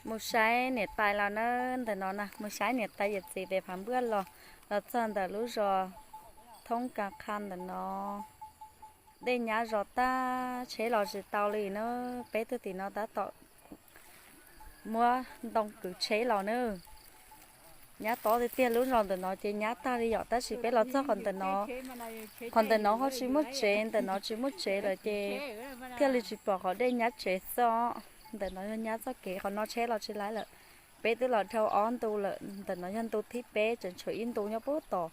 Mus saib niam tais los na, ntawm no na, mus saib niam tais yawm txiv pem Phav Npuaj los, los txog ntawm lub zos Thoob Ka Qha ntawm no. Dej nyab zos tag, tsheb los tsis tau li na, peb tuaj tim no tab tom muab ntoo kwv tsheb los na. Nyab tob tiag tiag, lub zos ntawm no ces nyab tag li yom, tab sis peb los txog qhov ntawm no, qhov ntawm no ho tsis muaj tsev, ntawm no tsis muaj tsev lawm ces thiaj li tsis pom qhov dej nyab tsev xwb os. Ntawm no yog nyab txoj kev, qhov no tsheb los tsis laib lawm. Peb twb los dhau ob ntu lawm, ntawm no yog ntu thib peb, tseem tshuav ib ntu nyob puag tom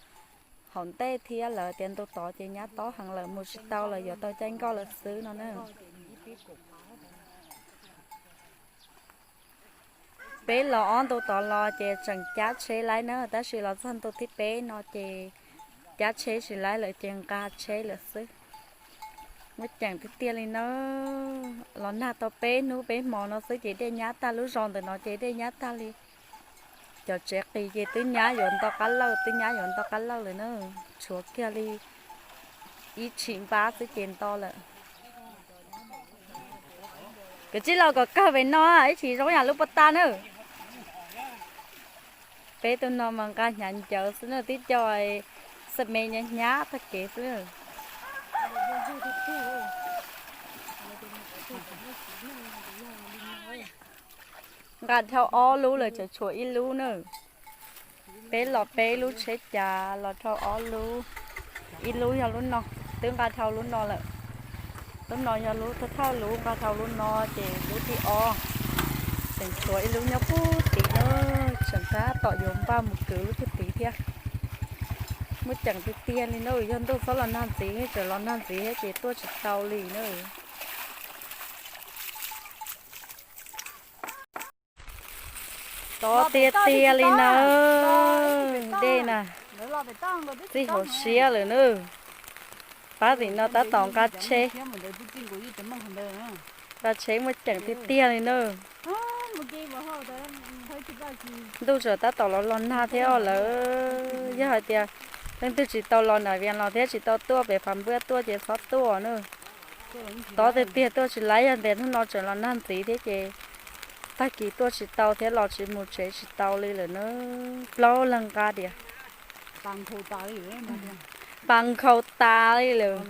hauv ntej thiab, lawv tias ntu tod ces nyab tob heev lawm mus tsis tau lawm, yuav tau caij nkoj lawm xwb no na. Peb los ob ntu tod los ces tseem cab tsheb laib na, tab sis los txog ntu thib peb no ces cab tsheb tsis laib lawm ces nqa tsheb lawm xwb. Muaj ceem tiag tiag li na, los nag tau peb hnub peb hmo no xwb ces dej nyab tag, lub zos ntawm no ces dej nyab tag li. Cov tsev qis ces twb nyab yuav nto qab lawj, twb nyab yuav nto qab lawj lawm na, tshuav kiag li ib tshim npab xwb ces nto lawm. Kav tsij los kom kawg pem no, ib tsis zoo yam lub pov tas na. Peb tus no mas nqa hnyav ncawv xwb na, twb coj xa me hnyav hnyav tag kev xwb. Nqa dhau ob lub lawm, tseem tshuav ib lub na. Peb los peb lub tsheb cav los dhau ob lub, ib lub yog lub no, twb nqa dhau lub no lawm. Lub no yog lub thawj thawj lub, nqa dhau lub no ces lub thib ob, tseem tshuav ib lub nyob puag tim na, tseem tab tom yuav npaj mus kwv lub puag tim thiab. Muaj ceem tiag tiag li na, yog ntuj txhob los nag ntxiv, tseem los nag ntxiv thiab ces tuaj tsis tau li na. Tob tiag tiag li na, dej na, txij hauv siab lawm na. Pab tim no tab tom nqa tsheb, nqa tsheb muaj ceem tiag tiag li na. Ntuj tseem tab tom los los nag thiab os lawm. Yog hais tias leej twg tsis tau los Nam Vias los thiab tsis tau tuaj pem Pham Npuaj tuaj ces txhob tuaj na. Tob tiag tiag tuaj tsis laib, yog tias hnub no tseem los nag ntxiv thiab ces tag kis tuaj tsis tau thiab los tsis mus tsev tsis tau li lawm na. Plaub leeg nqa tias pa nkhaus tas li lawm.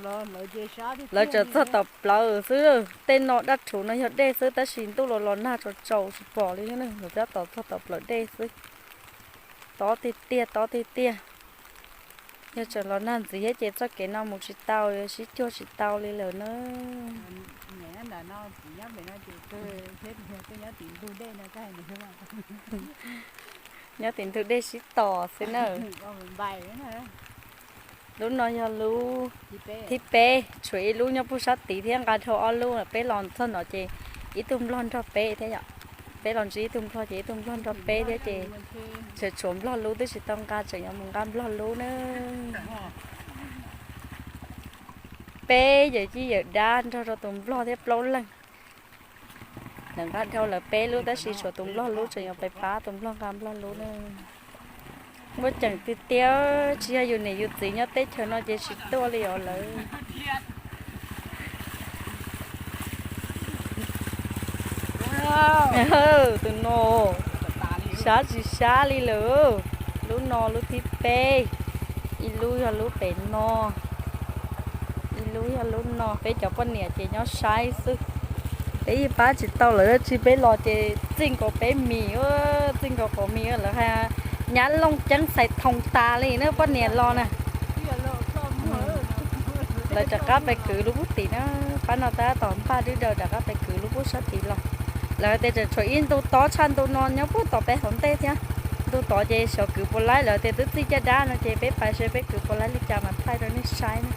Lawv tseem txog tom plawv xwb, tej no dab rhuv no yog dej xwb tab sis ntuj los los nag tsaus tsaus tsis pom li thiab, lawv tab tom txog tom plawv dej xwb. Tob tiag tiag, tob tiag tiag. Yog tseem los nag ntxiv thiab ces txoj kev no mus tsis tau, sib cuag tsis tau li lawm na. Nyob tim ntug dej sib tos xwb na. Lub no yog lub thib peb, tshuav ib lub nyob puag sab tid thiab, nqa dhau ob lub. Peb los txog no ces ib tug nplog nrog peb thiab yom. Peb los ntsib ib tug nplog ces ib tug nplog nrog peb thiab ces tseem tshuav nplog lub twb tsis tau nqa, tseem yuav mus nqa nplog lub na. Peb yawm yij yawm dab nrog rau tus nplog thiab plaub leeg. Lawv nqa dhau lawv peb lub tab sis tshuav tus nplog lub, tseem yuav pais pab tus nplog nqa nplog lub na. Muaj ceem tiag tiag, tsis yog yus niam yus txiv nyob teb chaws no ces tsis tuaj li os lawv. Tus no sab tsis sab li lawm. Lub no lub thib peb, ib lub yog lub pem no, ib lub yog lub no. Peb cov poj niam ces nyob saib xwb. Peb yeej pab tsis tau lawv dab tsi, peb los ces txij nkaus peb mis, txij nkaus quav mis lawv hais nyab looj ceeb xais thoos tas li na poj niam los na. Lawv rov qab pais kwv lub pub tim na, pab no tab tom npaj dwb daws rov qab pais kwv lub pub sab tid los. Lawv tias tseem tshuav ib ntu tob tshaj ntu no nyob puag tom peb hauv ntej thiab. Ntu tod ces xyov kwv puas laib, lawv tias twb txij caj dab no ces peb pais seb peb kwv puas laib li cas mas thaij rau nej saib na.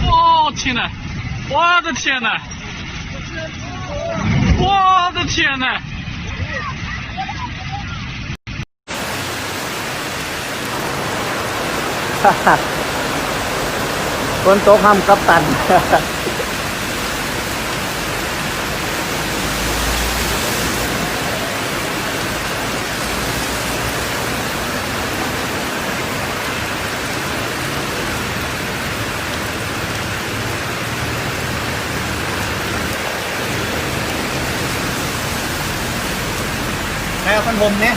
我天呐！我的天呐！我的天呐！ Phun tov ham kab tas. Khai con hùm ne.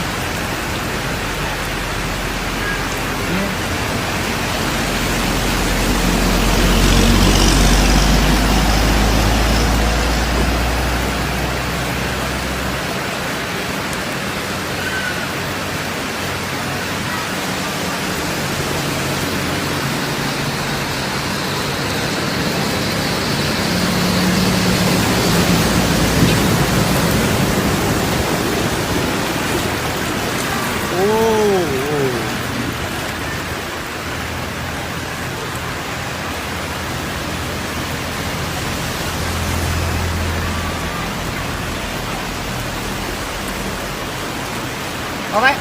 Ua,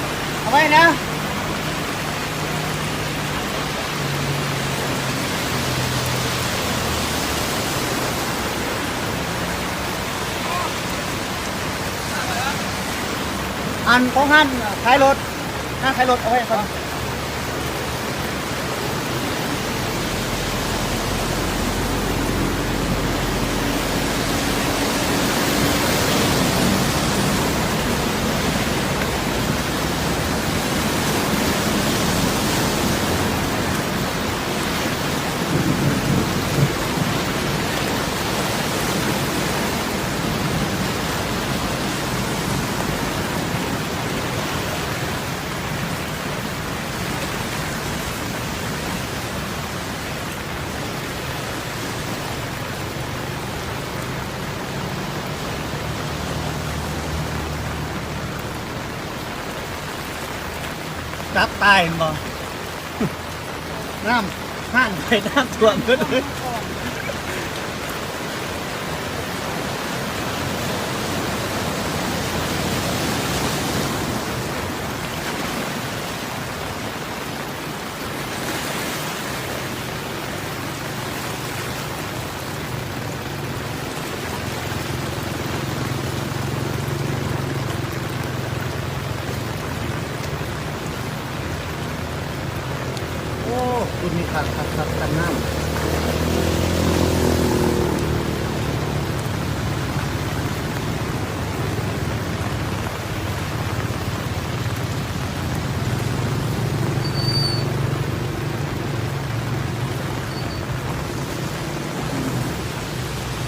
ua na. Ăn có ngăn thái luật, ngăn thái luật, ok không? Sab tais mas. Nam han pem nam thuam. Ub, kuj me kham kham kham kham nam.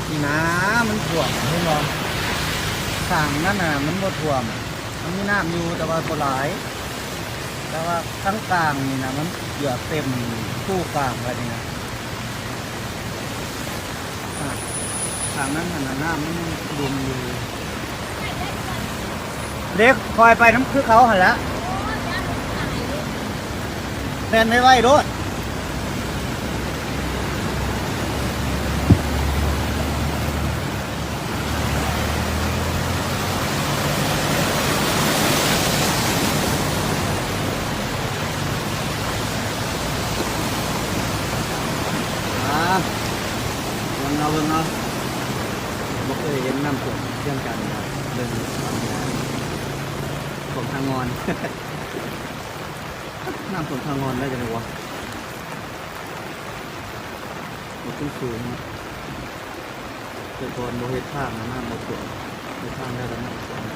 Nim na, mab thuam thiab no. Kham nab na mab muaj thuam, mab muaj nam yus tas vas pom lais. Tas vas thab kaam nim na mab yuav tem kuj kaam lawm nim na. Kham nab na nam muaj dum yus. Deb koj pais nab khwb khau has lawm. Phen me vaj lub. Ua no, ua no. Muaj koj yeej nam thuam thiab kas, leej thuam tha ngon. Nam thuam tha ngon na cov ua. Ua tub su, cov ko npau hej thaaj no na, npau thuam, hej thaaj ntag rau nam thuam.